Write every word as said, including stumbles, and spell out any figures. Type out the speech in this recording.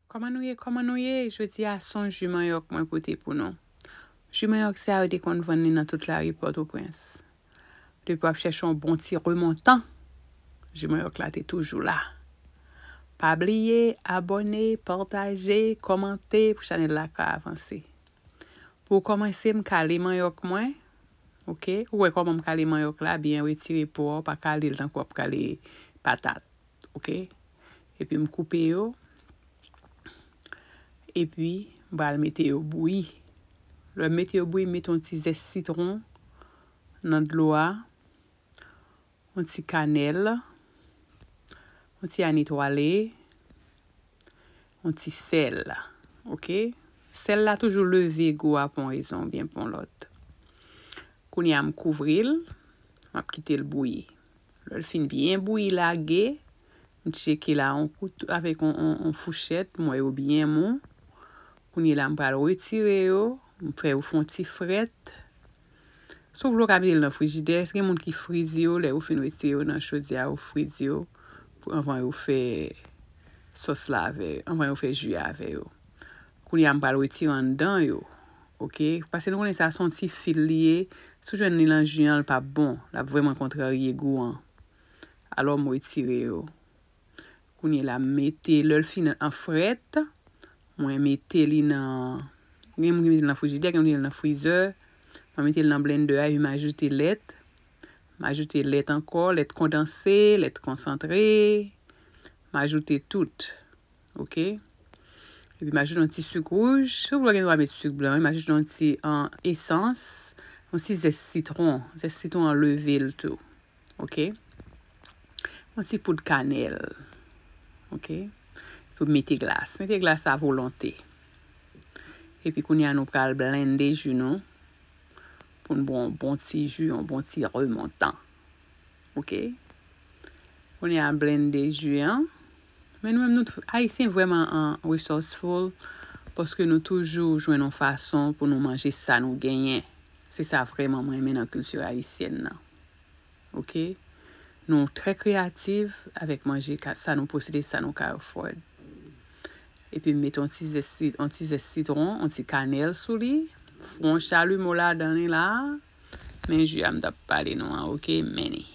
Kòman nou ye? Kòman nou ye? Jodi a, se yon ji manyòk mwen pote pou nou. Ji manyòk sa yo te konn vann li nan tout lari Pòtoprens. Depi w ap chèche yon bon ti remontan, ji manyòk la te toujou la. Pa bliye abòne, pataje, kòmante pou chanèl la ka avanse. Pou kòmanse, m kale manyòk mwen. Oke? Ou wè kòman m kale manyòk la? Byen retire po a, ou pa kale l tankou w ap kale patat. Oke? Epi m koupe yo. Epi m pral mete yo bouyi. Lè m mete yo bouyi, m mete yon ti zès sitwon nan dlo a, yon ti kanèl, yon ti anitwale, yon ti sèl. Oke? Sèl la toujou leve gou a pou yon rezon oubyen pou yon lòt. Kounye a, m kouvri l, m ap kite l bouyi. Lè l fin byen bouyi, lage, m tcheke la yon kout avèk yon, yon, yon fouchèt, m wè yo byen mou. Kounye la, m pral retire yo, m fè yo fè yon ti frèt. Si w vle, w ka mete l nan frijidè. Gen moun ki friz yo, lè yo fin retire yo nan chodyè, yo friz yo pou anvan yo fè sòs la avè, anvan yo fè ji a avè yo. Kounye a, m pral retire anndan yo. Oke? Paske nou konnen sa se yon ti fil li ye. Si w jwenn li nan ji an, l p ap bon. L ap vrèman kontrarye gou an. Alò, m retire yo. Kounye la, m mete, lè l fin an frèt, mwen mete li nan, gen moun ki mete l nan frijidè, gen moun ki mete l nan frizè. Mwen mete l nan blendè a, epi m ajoute lèt. M ajoute lèt ankò, lèt kondanse, lèt konsantre. M ajoute tout. Oke? Epi m ajoute yon ti sik wouj. Si w vle, w gen dwa met sik blan, wi. M ajoute yon ti, an, esans, yon ti zès sitwon. Zès sitwon an leve l tou. Oke? Yon ti poud kanèl. Oke? Pou mete glas. Mete glas a volonte. Epi kounye a, nou pral blende ji nou pou n bon, bon ti ji, yon bon ti remontan. Oke? Kounye a, blende ji an. Men nou menm, nou, Ayisyen vrèman, an, resourceful, paske nou toujou jwenn yon fason pou nou manje sa nou genyen. Se sa vrèman mwen renmen nan kilti ayisyèn nan. Oke? Nou trè kreyatif avèk manje ka, sa nou posede, sa nou ka afford. Epi m mete yon ti zès, si-, yon ti zès sitwon, yon ti kanèl sou li. Fè yon chalumeau ladan li la. Men ji a m t ap pale nou an, oke? Men li.